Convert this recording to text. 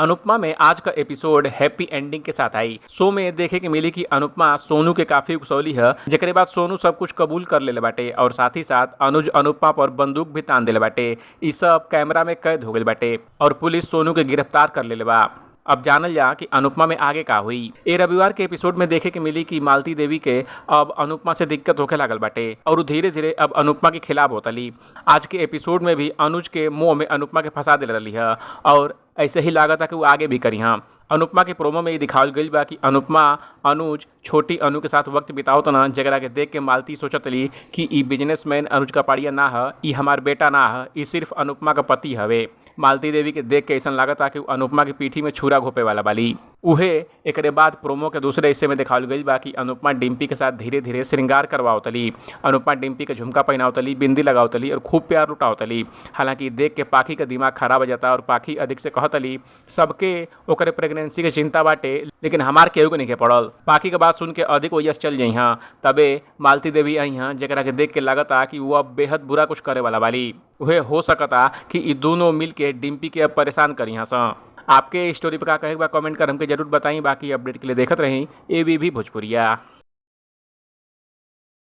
अनुपमा में आज का एपिसोड हैप्पी एंडिंग के साथ आई। शो में देखे के मिली कि अनुपमा सोनू के काफी उकसौली है, जेकरे बाद सोनू सब कुछ कबूल कर लेले बाटे और साथ ही साथ अनुज अनुपमा पर बंदूक भी तान देले बाटे। ई सब कैमरा में कैद हो गइल बाटे और पुलिस सोनू के गिरफ्तार कर लेले बा। अब जानल जा कि अनुपमा में आगे का हुई। ए रविवार के एपिसोड में देखे के मिली कि मालती देवी के अब अनुपमा से दिक्कत होखे लागल बाटे और उ धीरे धीरे अब अनुपमा के खिलाफ होतली। आज के एपिसोड में भी अनुज के मुंह में अनुपमा के फंसा देले रही है और ऐसे ही लागत कि वो आगे भी करी। हाँ, अनुपमा के प्रोमो में ये दिखावल गइल बा कि अनुपमा अनुज छोटी अनु के साथ वक्त बिताओ ना, जगरा के देख के मालती सोचतली कि ई बिजनेसमैन अनुज कपाड़िया ना ह, ई हमार बेटा ना ह, ई सिर्फ अनुपमा का पति हवे। मालती देवी के देख के ऐसा लागता कि अनुपमा के पीठी में छुरा घोपे वाला बाली। उहे एकरे बाद प्रोमो के दूसरे हिस्से में दिखावल गइल बा कि अनुपमा डिम्पी के साथ धीरे धीरे श्रृंगार करवावतली। अनुपमा डिम्पी के झुमका पहनावतली, बिंदी लगावतली और खूब प्यार लुटावतली। हालांकि देख के पाखी का दिमाग खराब हो जाता और पाखी अधिक से कहतली सबके ओकरे प्रेगनेंसी के चिंता बाटे, लेकिन हमार केहू के नहीं पड़ल। पाखी के बात सुन के अधिक ओयस चल जाइ हाँ, तबे मालती देवी आई हाँ, जरा के देख के लागता कि वो अब बेहद बुरा कुछ करे वाला बाली। उहे हो सकता कि ई दोनों मिल के डिम्पी के अब परेशान करी हाँ। आपके स्टोरी पर का कहे बा कमेंट कर हमके जरूर बताई। बाकी अपडेट के लिए देखत रही एबीवी भोजपुरिया।